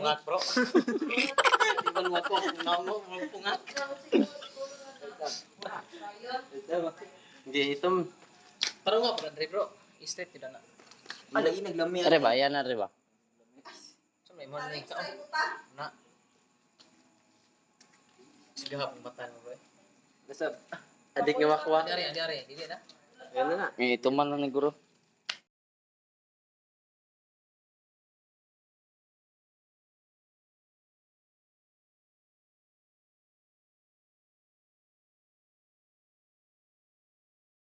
Pungat, bro. Ibang mo ko, namo, pungat. Hindi itom. Parang nga, bro, bro. Straight tidak na. Lagi naglami. Are ba? Yan are ba? Sa may mo ni ka. Na. Sige hapon mata mo, bro. Nasa adik nga makuha. Adi ari, adi ari, dili na. Eh, ito man lang ni guro.